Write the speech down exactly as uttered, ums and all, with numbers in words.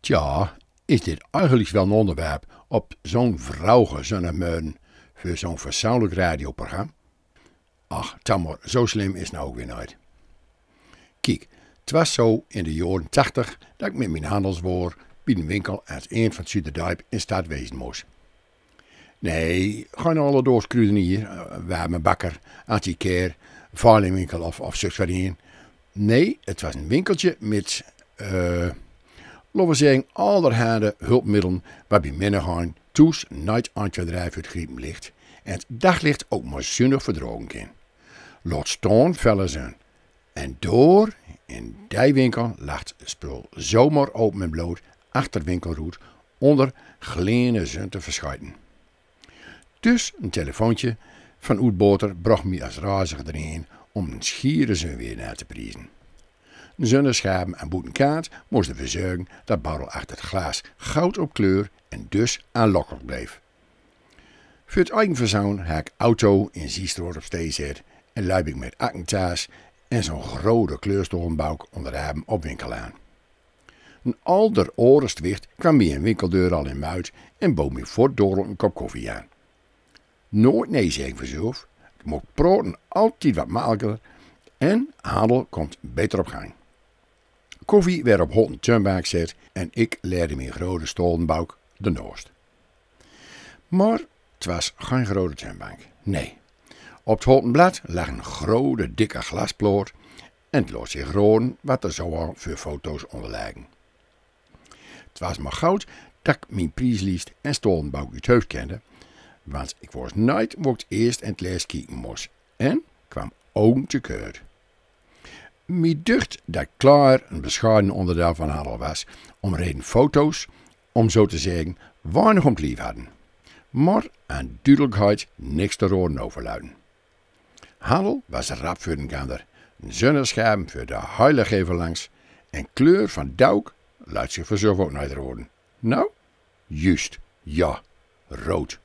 Tja, is dit eigenlik wel 'n onderwerp op zo'n vroge zonnigmorgen veur zo'n fatsoenlik radioprogram? Ach, tamor, zo slim is 't nou ok weer neet. Kiek, 't was zo in de joaren tachtig dat ik met mien handelswaor bie 'n winkel aan 't eind van 't Zuderdiep in stad wezen mos. Nee, gein alledaags krudenier, eh, warme bakker, antiquair, veilingwinkel of, of zulks wat in. Nee, 't was 'n winkeltje met, eh, laot we zeggen, allerhande hulpmiddelen, waarbij mennigein toes neet antwoord drijf het griepen licht en 't daglicht ook maar zunig verdragen kan. Laot staon felle zon. En door in die winkel lag 't spul zomaar open en bloot achter winkelroet onder gliene zon te verschuiten. Dus 'n telefoontje van Oetboter brocht mie as razige d'r heen om 'n schiere zon weer na te priezen. 'N zonnescherm aan boetenkant mos d'r veur zörgen dat Barrel achter 't glaas goud op kleur en dus aanlokkelijk bleef. Veur 't eigen verzoen ha ik auto in Ziestraot op stee zet en luip ik met akkentas en zo'n grote kleurstolenbauk onder de arm op winkel aan. 'N alder orest wicht kwam bie 'n winkeldeur al in muit en bood mie voort doorlijk 'n kop koffie aan. Nooit nee, zei ik vanzelf. 't Maakt praten altied wat makkelijker en handel komt beter op gang. Koffie werd op houten toonbank zet en ik legde mien grote stolenbauk ernaast. Maar 't was gein grote toonbank. Nee. Op 't houten blad lag 'n grote, dikke glasplaat en 't laot zich raden wat er zoal veur foto's onder lagen. 't Was maar goud dat ik mien priesliest en stolenbauk uit 't hoofd kende, want ik wos neet wo ik 't eerst en 't lest kieken mos en kwam oon te keur. Mie ducht dat ik klaar 'n beschaiden onderdeel van handel was, om reden foto's, om zo te zeggen, weinig om 't lief hadden, maar aan duidelijkheid niks te raden overluiden. Handel was rap veur den gander. 'N zonnescherm veur de heile gevel langs en kleur van dauk luid zich vanzelf ook neet raden. Nou, juust, ja, rood.